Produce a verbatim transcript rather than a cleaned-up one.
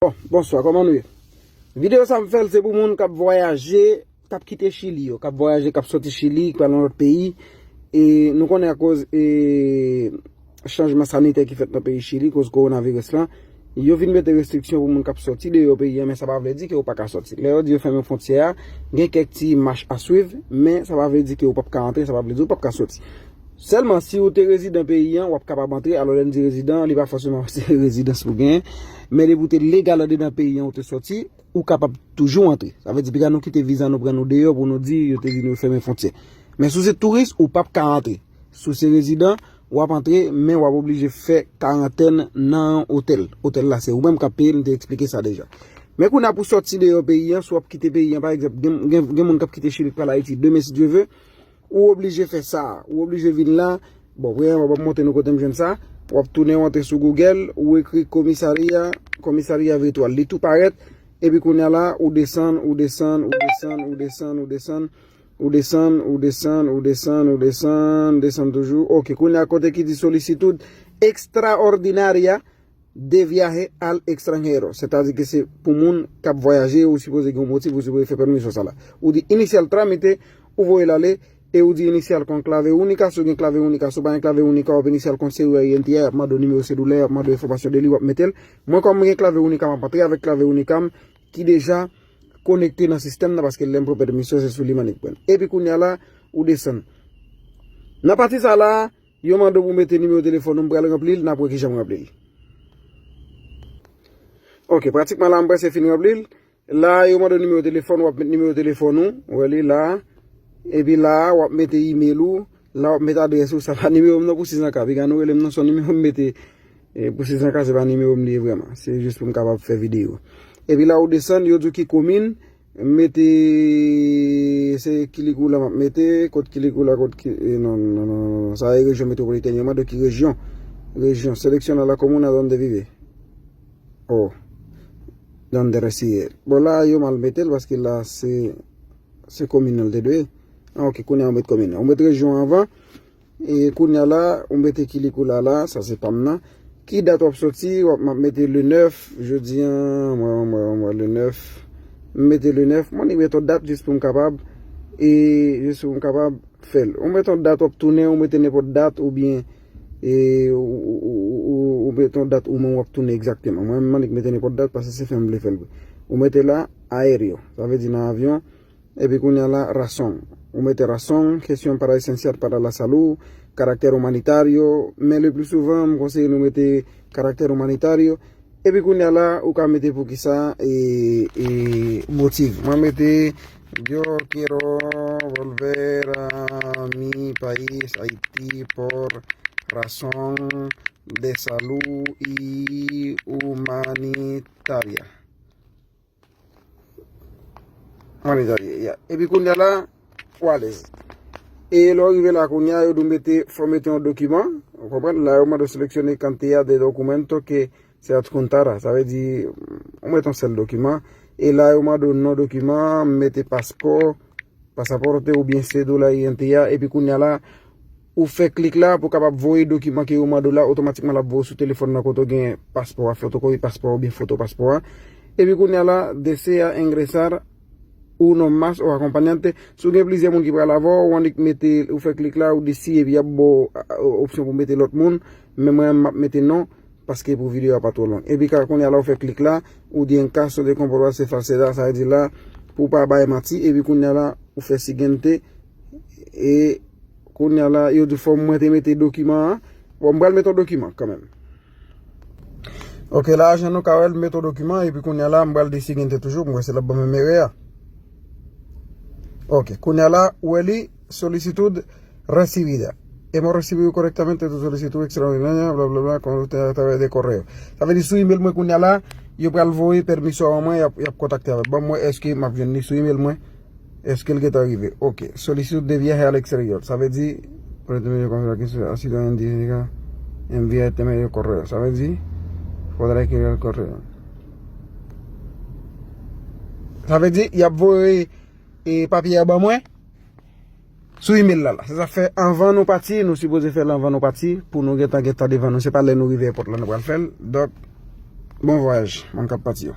Bon, bonswa, kòman nou ye? Videyo sa m fè l se pou moun k ap vwayaje, k ap kite Chili yo, k ap vwayaje, k ap sòti Chili, k pral nan lòt peyi. E nou konnen akoz e, chanjman sanitè ki fèt nan peyi Chili, koz kowonaviris lan, yo vin mete restriksyon pou moun k ap sòti deyò peyi an, men sa pa vle di ke ou pa ka sòti. Lè yo di yo fèmen fwontyè a, gen kèk ti mach a swiv, men sa pa vle di ke ou p ap ka antre, sa pa vle di ou p ap ka sòti. Sèlman si ou te rezidan peyi an, w ap kapab antre. Alò, lè n di rezidan, li pa fòseman se rezidans ou genyen, men depi ou te legal andedan peyi an, ou te sòti, ou kapab toujou antre. Sa vle di, piga nou kite viza nou pran nou deyò pou nou di yo te di nou fèmen fwontyè. Men si w se touris, ou p ap ka antre. Si w se rezidan, w ap antre, men w ap oblije fè karantèn nan yon otèl. Otèl la, se ou menm k ap peye l, m te eksplike sa deja. Men kounye a pou sòti deyò peyi an, si w ap kite peyi an, pa egzanp, gen, gen, gen moun k ap kite Chili k pral Ayiti demen, si Dye ve, ou oblije fè sa. Ou oblije vin la. Bon, premyèman, w ap montre nou kote m jwenn sa. W ap tounen, w antre sou Google, ou ekri komisarya, komisarya Vitwal. Li tou parèt. Epi kounye a la, ou desann, ou desann, ou desann, ou desann, ou desann, ou desann, ou desann, ou desann, ou desann, desann toujou. Ok, kounye a kote ki di solicitud extraordinaria de viaje al extranjero, sètadi ke se pou moun k ap vwayaje, ou sipoze gen yon motif, ou sipoze fè pèmisyon sa la. Ou di iniciar trámite, ou voye l ale, e ou di iniciar con clave única, si w gen clave única, si w pa gen clave única, w ap iniciar con cédula identidad, y ap mande w nimewo sedilè, y ap mande w enfòmasyon de li, w ap mete l. Mwen, kòm mwen gen clave única, m ap antre avèk clave única m ki deja konekte nan sistèm nan, paske lè m pran pèmisyon, se sou li m annik pran l. Epi kounye a la, ou desann. Nan pati sa la, yo mande w pou mete nimewo telefòn ou, m pral ranpli l, n ap wè kijan m ranpli l. Ok, pratikman la, m prèske fin ranpli l. La, yo mande w nimewo telefòn, w ap met nimewo telefòn ou, ou wè li la. Epi la, w ap mete imèl ou, la, w ap mete adrès ou, sa pa nimewo m non pou sizanka, piga nou rele m non, se yon nimewo m mete, e, pou sizanka, se pa nimewo m li ye vrèman. Se jis pou m kapab fè videyo. Epi la, ou desann, yo di w ki komin, M mete, se Quilicura m ap mete, kot Quilicura, kot ki, e, non, non, non, non, non, sa e rejyon metwopolitèn, yo mande ki rejyon, rejyon, selecciona la comuna donde vive. Oh, donde reside. Bon, la, yo mal mete l, paske la, se, se komin nan l te dwe. Ah, ok, kounye a ou met komin nan. Ou met rejyon anvan, E kounye a la, ou mete Quilicura la, sa se pa m nan. Ki dat w ap soti? W ap, m ap mete le nèf, jodi a, mwen, mwen, mwen, le nèf. M mete le nèf, m annik mete yon dat jis pou m kapab, e jis pou m kapab fè l. Ou mete yon dat, w ap tounen, ou mete nenpòt dat, oubyen, e, ou, ou mete yon dat ou menm w ap tounen egzakteman. Mwen, m annik mete nenpòt dat, paske se fè m vle fè l vre. Ou mete la, aéreo, sa vle di nan avyon, Epi kounye a la, razón. Ou mete razón, gestión para esencial para la salud, carácter humanitario, men le plus souvent, m konseye nou mete carácter humanitario. Epi kounye a la, ou ka mete poukisa, e, e, motif. Mwen mete, yo quiero volver a mi país, Haití, por razón de salud y humanitaria. Mwen deja ye, ya. Epi kounye a la, ou alèz. E lè w rive la kounye a, yo di w mete, fò w mete yon dokiman. Ou konprann? La, yo mande w seleksyone cantidad de documento que se adjuntara. Sa vle di, ou mete yon sèl dokiman. E la, yo mande w non dokiman, mete paspò, pasaporte oubyen cédula identidad. Epi kounye a la, ou fè klik la pou w kapab voye dokiman ke yo mande w la, otomatikman l ap voye w sou telefòn nan kote w gen paspò a, fotokopi paspò a oubyen foto paspò a. Epi kounye a la, desea ingresar uno más o acompañante. Si w gen plizyè moun ki pral avè w, ou annik mete, ou fè klik la, ou di si, epi y ap ba w, a, a, opsyon pou mete lòt moun. Men mwen, m ap mete non, paske pou videyo a pa twò long. Epi ka, kounye a la, ou fè klik la, ou di en caso de comprobarse falsedad, sa vle di la, pou w pa bay manti, epi kounye a la, ou fè siguiente, e kounye a la, yo di fò mwen te mete dokiman an. Bon, m pral mete yon dokiman kanmenm. Ok, la, jan nou ka wè l, m mete yon dokiman, epi kounye a la, m pral di siguiente toujou, m wè si l ap ban m menm erè a. Ok, kounye a la, ou wè li, solicitud recibida. Hemos recibido correctamente tu solicitud extraordinaria, bla, bla, bla, con a través de correo. Sa vle di sou imèl mwen kounye a la, yo pral voye pèmisyon an mwen, y ap, y ap kontakte avè m. Ban m wè èske m ap jwenn li sou imèl mwen. Èske l gentan rive? Ok. Solicitud de viaje al exterior. Sa vle di, por este medio de comunicación, así también indica, envía este medio de correo. Sa vle di, podrá escribir al correo. Sa vle di, y ap voye e papye a ban mwen sou imèl la, la. Se sa k fè anvan nou pati, nou sipoze fè l anvan nou pati, pou nou gentan, gentan devan nou. Se pa lè nou rive èpòt la nou pral fè l. Donk, Bon vwayaj, moun k ap pati yo.